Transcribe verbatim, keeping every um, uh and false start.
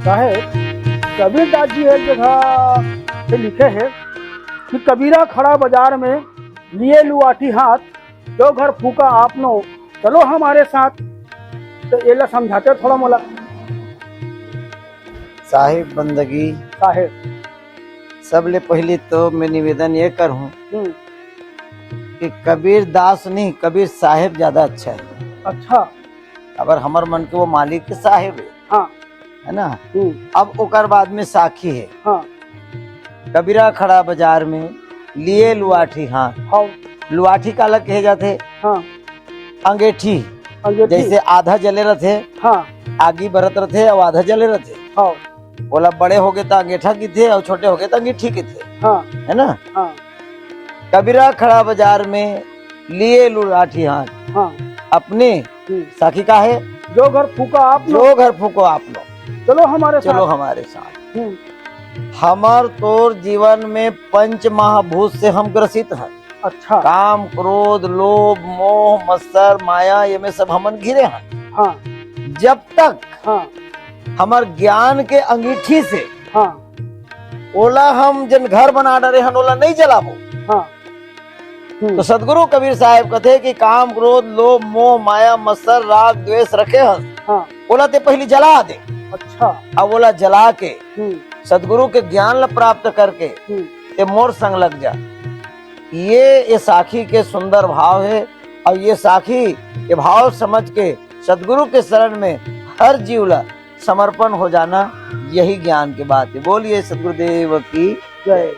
साहेब, कबीरदास जी एक जगह पे लिखे हे कि कबीरा खड़ा बाजार में, लिए लुआठी हाथ, जो घर फूका आपनो, चलो हमारे साथ। तो एला समझाते थोड़ा मोला। साहेब बंदगी, साहेब। सबले पहली तो मैं निवेदन ये करहूँ हम्म। कि कबीर दास नहीं, कबीर साहेब ज्यादा अच्छा है। अच्छा। अबर हमर मन के वो मालिक के साहेब है, हाँ। है ना? हम्म। अब ओकर बाद में साखी है। हाँ। कबीरा खड़ा बाजार में, लिए लुआठी हाथ। हाँ। लुआठी काला कहे जाथे? हाँ। अंगेठी। अंगेठी। जैसे आधा जले रथे, हाँ। आगी बरत रथे और आधा जले रथे। हाँ। ओला बड़े होगे त अंगेठा किथे और छोटे होगे त अंगीठी किथे, हाँ। है ना? हाँ। कबीरा खड़ा बाजार में, लिए लुआठी हाथ। हाँ। अपने हम्म। साखी का है? जो घर फूका आप लोग, जो घर फूको आप लोग, चलो हमारे चलो साथ। हमारे साथ। हम्म। हमर तोर जीवन में पंच महाभूत से हम ग्रसित हैं। अच्छा। काम, क्रोध, लोभ, मोह, मत्सर, माया, ये में सब हमन घिरे हैं। हाँ। जब तक हाँ। हमर ज्ञान के अंगीठी से हाँ। ओला हम जन घर बना डरे हन, ओला नहीं जलाबो। हाँ। हम्म। तो सदगुरु कबीर साहेब कथे कि काम, क्रोध, लोभ, मोह, माया, मत्सर, राग, द्वेष रखे हस, हाँ। ओला ते पहली जला दे। अच्छा। अब ओला जला के हम्म। सदगुरु के ज्ञान ला प्राप्त करके हम्म। ते मोर संग लग जा। ये, ये साखी के सुंदर भाव है। और ये साखी, ये भाव समझ के सदगुरु के शरण में हर जीव ला समर्पण हो जाना, यही ज्ञान की बात है। बोलिए सदगुरुदेव की जय।